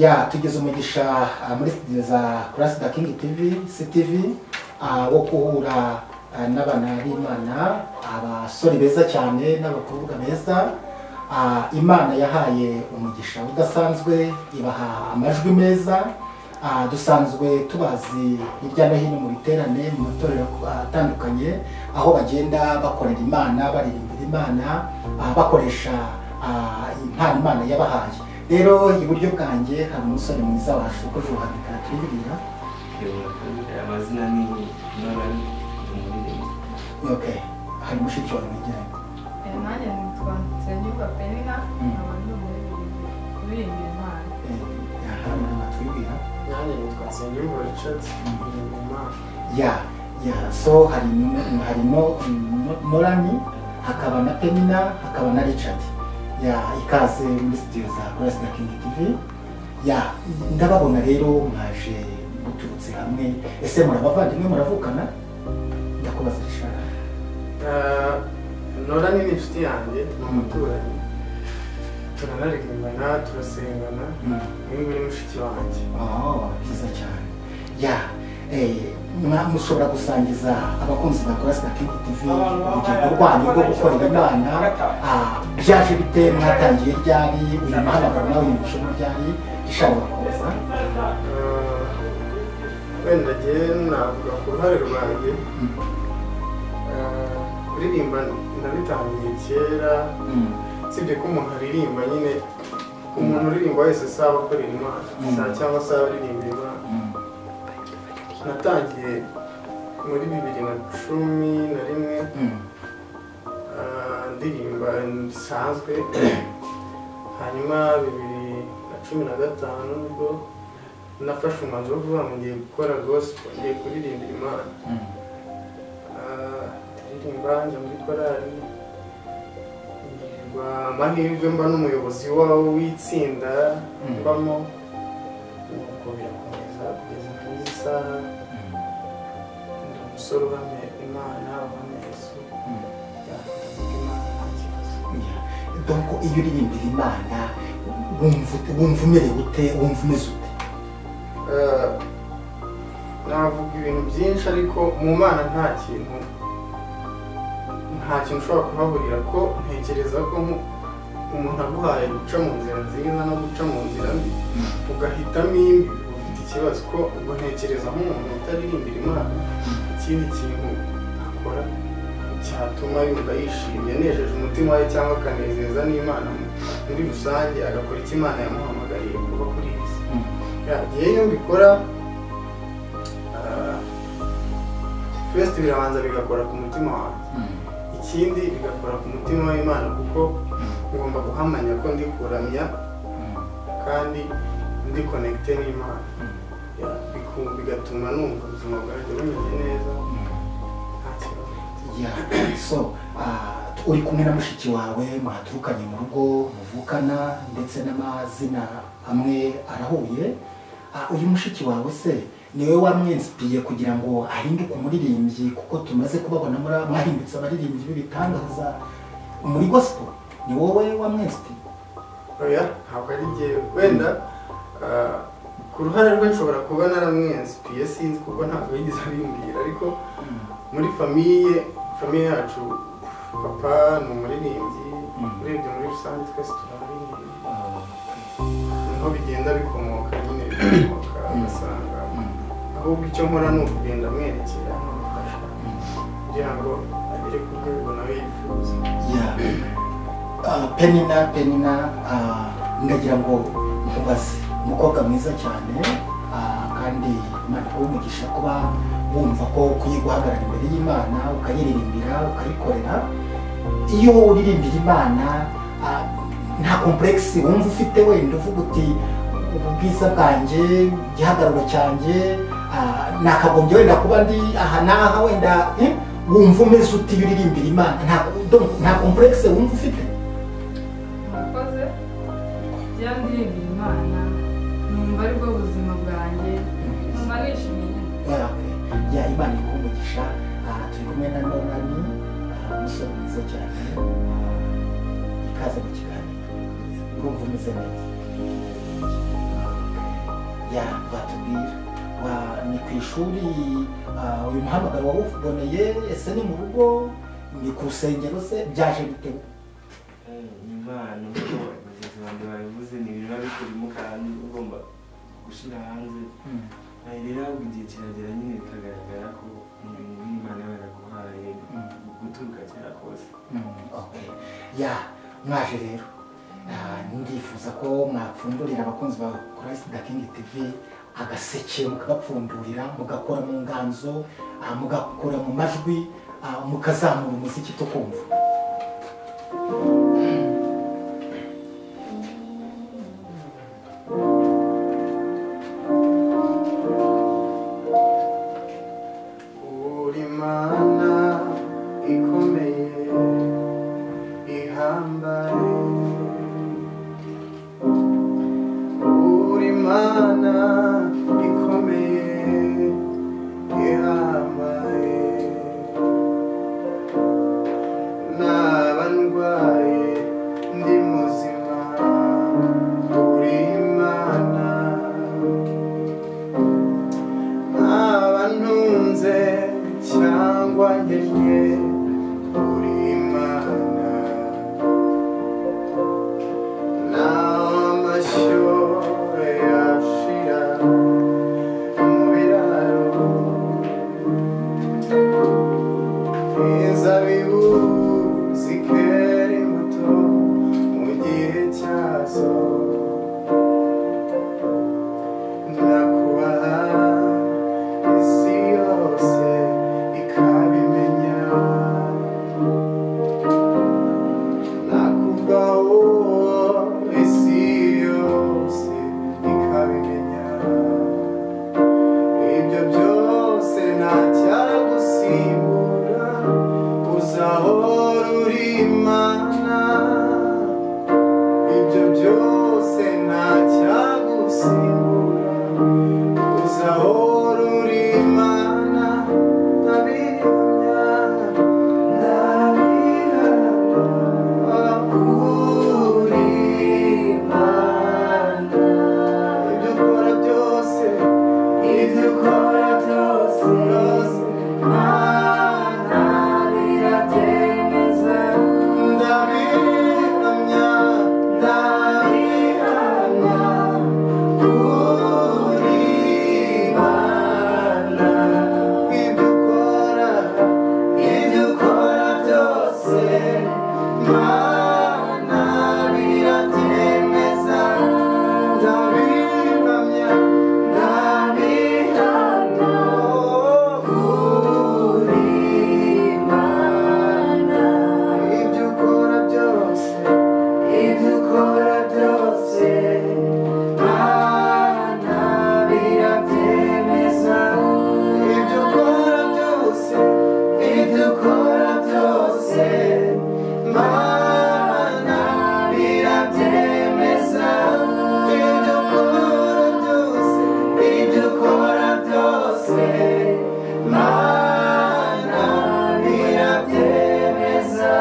Ya, tugize umugisha muri studio za Christ the King TV, CTV, wo guhura n'abana b'Imana, abasore beza cyane n'abakobwa beza. Imana yahaye umugisha udasanzwe, ibaha amajwi meza. Dusanzwe tubazi hirya no hino mu biterane, mu matorero atandukanye, aho bagenda bakorera Imana, baririmbira Imana, bakoresha impano Imana yabahaye. Rero iburyo bwanjye hari umusore mwiza washokoje uhabika turibwira. Amazina ni Nolan, umuririmbyi. Okay, hari mushiki wawe mwegeranye. Nanjye nitwa Nsengiyumva Penina, nkaba ndi umuririmbyi uririmbira Imana. Aha natwibwira. Nanjye nitwa Nsengiyumva Richard, ndirimba Imana. Ya, so hari Nolan, hakaba na Penina, hakaba na Richard. Ya, ikaze muri studio za Christ the King TV. Ya, ndababona rero mwaje muturutse hamwe. Ese murabavandimwe, muravukana? Ndakubaza Richard. Nolan ni inshuti yanjye, ni umuturanyi, turanaririmbana, turasengana, uyu nguyu ni mushiki wanjye. Oh, byiza cyane. Ya, mushobora gusangiza abakunzi ba Christ the King TV urugendo rwanyu rwo gukorera Imana. Byaje bite? Mwatangiye ryari? Uyu muhamagaro nawe yumvishemo ryari? Ishobora gukomeza. Wenda njye navuga ku ruhare rwanjye. Kuririmba nabitangiye kera, usibye ko umuntu aririmba nyine, umuntu uririmba wese saba akorera Imana cyangwa saba aririmbira Imana. Natangiye muri 2011 ndirimba bisanzwe, hanyuma 2015 nibwo nafashe umwanzuro wo kuvuga ngo ngiye gukora gospel, ngiye kuririmbira Imana. Ndirimba njya muri korali, ngirwa amahirwe mba n'umuyobozi wawo w'itsinda mbamo, nuko birakomeza kugeza na n'izi saha. Ndi umusore uhamye Imana, uhamye Yesu, ndavuga Imana nta kibazo. Donc iyo uririmbira Imana wumva umerewe ute? Wumva umeze ute? Navuga ibintu byinshi, ariko mu Mana nta kintu ushobora kuhaburira, ko ntekereza ko umuntu aguhaye guca mu nzira nziza no guca mu nzira mbi, ugahitamo imbi, ufite ikibazo. Ko ubwo ntekereza nk'umuntu utaririmbira Imana, ikindi kintu akora cyatuma yumva yishimye, anejeje umutima we cyangwa akanezeza n'Imana muri rusange, agakora icyo Imana yamuhamagariye kuba kuri iyi si. Igihe iyo mbikora first birabanza bigakora ku mutima wanjye, ikindi bigakora ku mutima w'Imana, kuko ngomba guhamanya ko ndi kuramya kandi ndi connecté n'Imana. Bigatuma numva ubuzima bwanjye bumeze neza, nta kibazo. So uri kumwe na mushiki wawe, mwaturukanye mu rugo, muvukana, ndetse n'amazina amwe arahuye. Uyu mushiki wawe se niwe wamwensipiye kugira ngo ahinduke umuririmbyi? Kuko tumaze kubabona mwahindutse abaririmbyi b'ibitangaza muri gospel, ni wowe wamwensipiye? Oya, ntabwo ari njyewe. Wenda ku ruhare rwe nshobora kuba naramwensipiye, sinzi kuko ntabwo yigeze abimbwira, ariko muri famiye yacu papa ni umuririmbyi, urebye muri rusange twese turabaririmba, niho bigenda bikomoka nyine, bikomoka ugasanga ahubwo icyo nkora ni ukugenda mwerekera, nkamufasha kugira ngo agere ku rwego nawe yifuza. Penina, ndagira ngo nkubaze, umukobwa mwiza cyane, kandi Imana iguhe umugisha kuba wumva ko ukwiye guhagarara imbere y'Imana, ukayiririmbira, ukayikorera. Iyo uririmbira Imana nta complexe wumva ufite, wenda uvuga uti ubwiza bwanjye, igihagararo cyanjye, nakagombye wenda kuba ndi aha n'aha, wenda wumva umeze uti iyo uririmbira Imana nta complexe wumva ufite? Murakoze. Iyo ndirimbira Imana numva aribwo buzima bwanjye, numva nishimye nyine. Ya, Imana iguhe umugisha. Turi kumwe na Nolan, umusore mwiza cyane, ikaze mu kiganiro. Urumva umeze neza? Ya batubwira ni ku ishuri uyu muhamagaro wawuboneye, ese ni mu rugo, ni ku rusengero se, byaje bite? Impano nk'uko bagenzi banjye babivuze ni ibintu biba bikurimo kandi ugomba gushyira hanze. Rero ahubwo igihe kiragera nyine bikagaragara ko ni ibintu Imana iba yaraguhaye guturuka kera kose. Okay. Ya mwaje rero ndifuza ko mwapfundurira abakunzi ba Christ the King TV agaseke, mukabapfundurira, mugakora mu nganzo, mugakora mu majwi, mukazamura umuziki tukumva. Uri Mana ikomeye ihambaye, uri Mana ikomeye ihambaye, naba ndwaye ndi muzima uri Imana, naba ntunze cyangwa nkennye uri Imana, naho amashyo yashira mu biraro, inzabibu zikera imbuto mu gihe cyazo, ndakubaha isi yose ikabimenya, nakuvaho isi yose ikabimenya, ibyo byose ntacyagusimbura, uzahora uri Imana, ibyo byose ntacyagusimbura, uzahora uri Imana, ndabihamya, ndabihamya, uri Imana, ibyo ukora byose, ibyo ukora byose, Mana birabyemeza, ndabihamya, ndabihamya, uri Imana, ibyo ukora byose, Mana birabyemeza, ndabihamya, ndabihamya, uri Imana, ibyo ukora byose, ibyo ukora byose, Mana birabyemeza, ibyo ukora byose, ibyo ukora byose, Mana birabyemeza, ibyo ukora byose, ibyo ukora byose, Mana birabyemeza.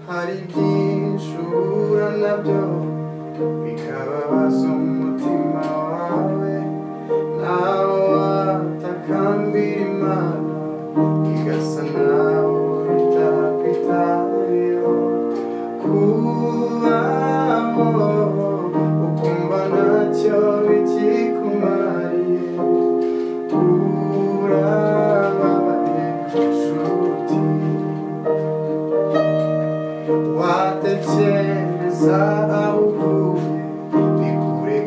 Hari byinshi uhura nabyo bikababaza umutima wawe, nawe watakambira Imana igasa nawe itakwitayeho, kubaho ukumva ntacyo bikikumariye, urababaye nshuti, watekereza aho uvuye ni kure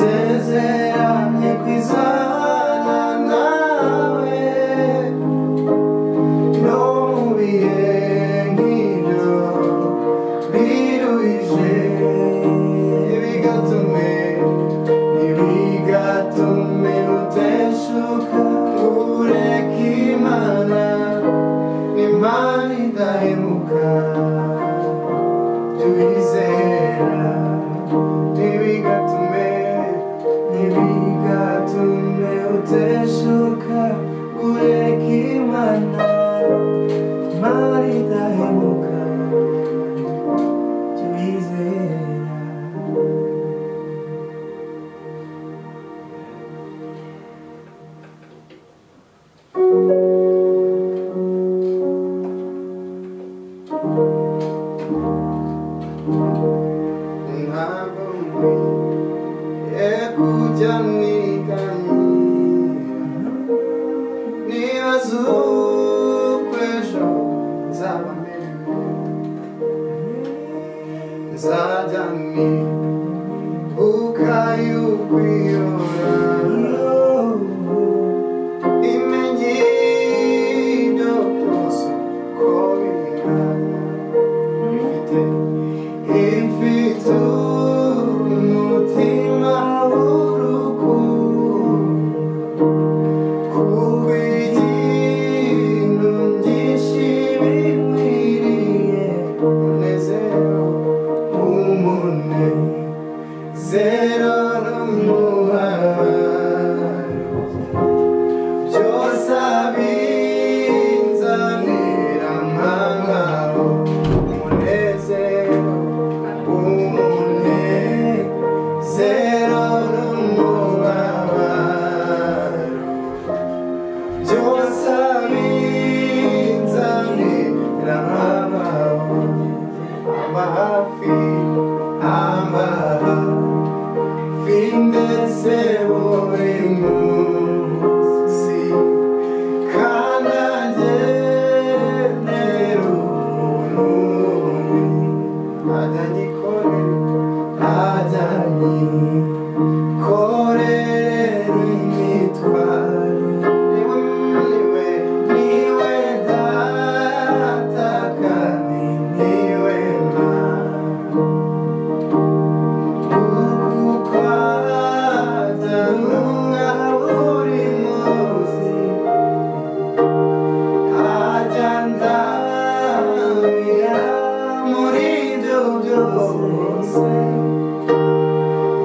Yasezeranye kwizana nawe no mu bihe nk'ibyo biruhije ntibigatume uteshuka ureke Imana n'Imana idahemuka tuyizera ntibigatume uteshuka ureke Imana Imana idahemuka tuyizera. Ntabwo nkwiye kujya niganyira nibaza uko ejo nzaba merewe nzajya nibuka yuko ihora imenye ibyo byose uko bingana ifite umutima w'urukundo kuko ibintu byinshi binkwiriye umunezero n'umubabaro byose abinzanira amahoro umunezero n'umubabaro byose abinzanira amahoro amba hafi ndetse buri munsi kandi agenera umuntu ajya anyikorera imitwaro niwe data kandi niwe Mana kuko ajya ntunga buri munsi ajya ndamira muri ibyo byose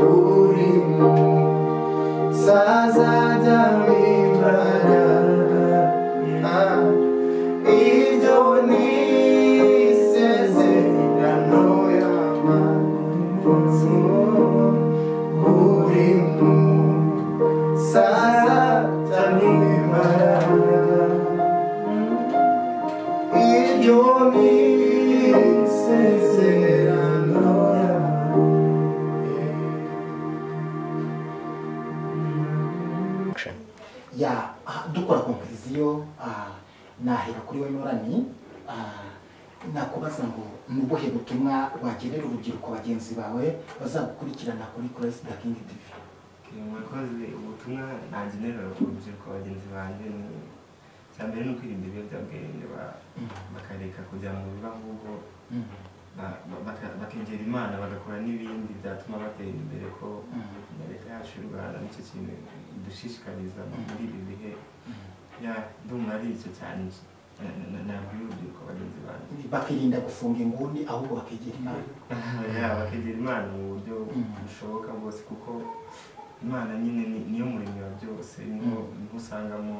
buri munsi azajya abimbaraga iryo ni isezerano y'amansi buri munsi azajya abimbaraga iryo ni isezerano Ya dukora conclusion nahera kuri we Norani nakubaza ngo ni ubuhe butumwa wagenera urubyiruko bagenzi bawe bazagukurikirana kuri Christ the King TV? Murakoze. Ubutumwa nagenera urubyiruko bagenzi banjye ni icya mbere ni ukwirinda ibiyobyabwenge bakareka kujya mu bibi ahubwo bakegera Imana bagakora n'ibindi byatuma batera imbere ko leta yacu y'u Rwanda nicyo kintu idushishikariza muri ibi bihe. Ndumva ari icyo cyane nabwira urubyiruko bagenzi banjye bakirinda gufunga inguni ahubwo bakegera Imana. Bakegera Imana mu buryo bushoboka bwose kuko Imana nyine niyo muremyi wa byose niho usangamo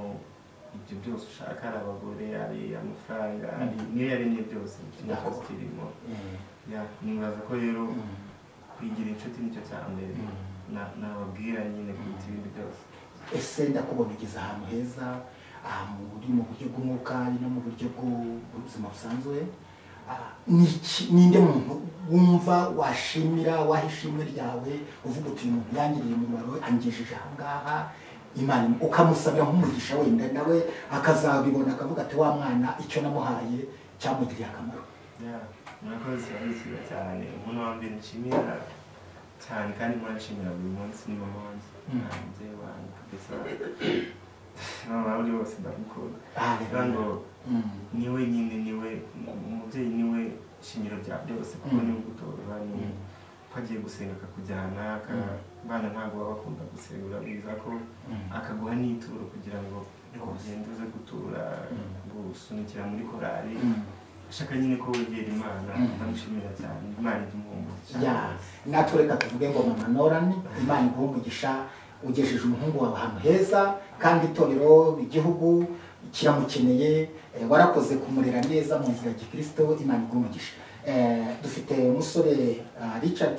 ibyo byose ushaka ari abagore ari amafaranga niyo yaremye byose ikintu cyose kirimo. Nibaza ko rero kwigira inshuti nicyo cya mbere nababwira nyine kuruta ibindi byose. Ese ndakubona ugeze ahantu heza muri mu buryo bw'umwuka no mu buryo bw'ubuzima busanzwe ninde muntu wumva washimira waha ishimwe ryawe uvuga uti uyu muntu yangiriye umumaro angejeje aha ngaha Imana ukamusabira nk'umugisha wenda nawe akazabibona akavuga ati wa mwana icyo namuhaye cyamugiriye akamaro? Murakoze, arishimye cyane. Umuntu wa mbere nshimira Cyane kandi murashimira buri munsi ni mama wanjye. Umubyeyi wanjye kabisa. Mama uri bose ndamukunda. Ngo niwe nyine niwe umubyeyi niwe shingiro rya byose kuko niwe ugutoza ni ko agiye gusenga akakujyana abana ntabwo baba bakunda gusenga urabiza ko akaguha n'ituro kugira ngo ugende uze gutura gusunikira muri korali ashaka nyine ko wegera Imana ndamushimira cyane Imana ijya imuha umugisha. Natwe reka tuvuge ngo mama Noran Imana iguhe umugisha ugejeje umuhungu wawe ahantu heza kandi itorero igihugu kiramukeneye warakoze kumurera neza mu nzira ya Gikristo Imana iguhe umugisha. Dufite umusore Richard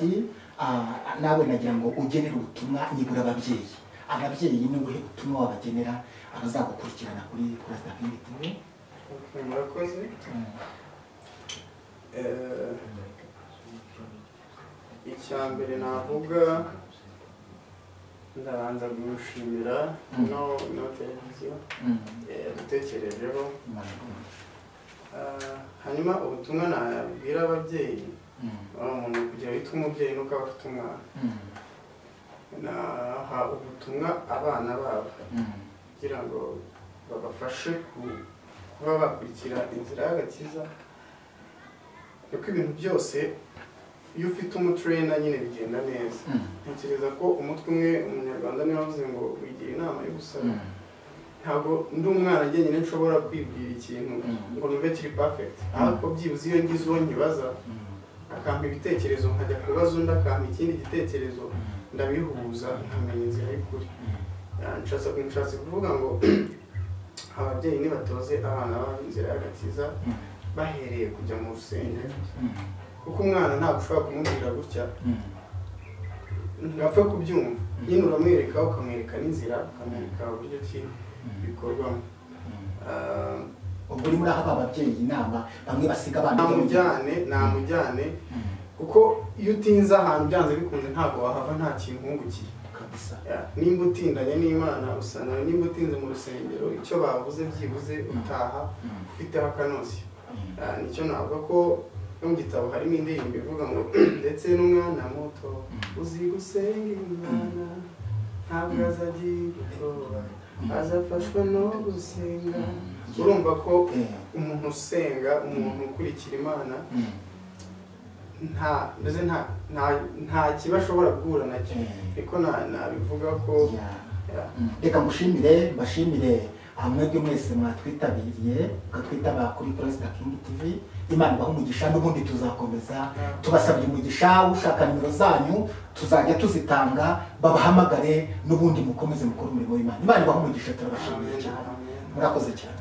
nawe nagira ngo ugenere ubutumwa nibura ababyeyi. Ababyeyi ni ubuhe butumwa wabagenera abazagukurikirana kuri Kurasa King TV? Murakoze. Icya mbere navuga ndabanza gushimira no televiziyo yadutekerejeho. Hanyuma ubutumwa nabwira ababyeyi umuntu kugira witwa umubyeyi nuko aba afite umwana naha ubutumwa abana babo kugira ngo babafashe kuba bakurikira inzira y'agakiza kuko ibintu byose iyo ufite umutrainer nyine bigenda neza. Ntekereza ko umutwe umwe umunyarwanda niwe wavuze ngo wigira inama yo gusaba. Ntabwo ndi umwana njyenyine nshobora kwibwira ikintu ngo numve kiri perfect ariko byibuze iyo ngize uwo nkibaza akampa ibitekerezo nkajya kubaza undi akampa ikindi gitekerezo ndabihuza nkamenya inzira y'ukuri. Nshatse kuvuga ngo ababyeyi nibatoze abana babo inzira y'agakiza bahereye kujya mu rusengero kuko umwana ntabwo ushobora kumubwira gutya ntapfa kubyumva nyine uramwereka ukamwereka n'inzira ukamwereka uburyo ki bikorwamo. Ubwo uri muri aba babyeyi inama bamwe basiga abana namujyane kuko iyo utinze ahantu byanze bikunze ntabwo wahava nta kintu wungukiye kabisa. Nimba utindanye n'Imana usanga nimba utinze mu rusengero icyo bavuze byibuze utaha ufiteho akanosi. Nicyo navuga ko no mu gitabo harimo indirimbo ivuga ngo ndetse n'umwana muto uzi gusenga Imana ntabwo azagira ubwoba azafashwa no gusenga. Urumva ko umuntu usenga umuntu ukurikira Imana nta kiba ashobora guhura nacyo niko nabivuga ko. Reka ngushimire mbashimire mwebwe mwese mwatwitabiriye mukatwitaba kuri Kurasa King TV. Imana ibahe umugisha n'ubundi tuzakomeza tubasabye umugisha ushaka nimero zanyu tuzajya tuzitanga babahamagare n'ubundi mukomeze mukore umurimo w'Imana. Imana ibahe umugisha turabashimiye cyane murakoze cyane.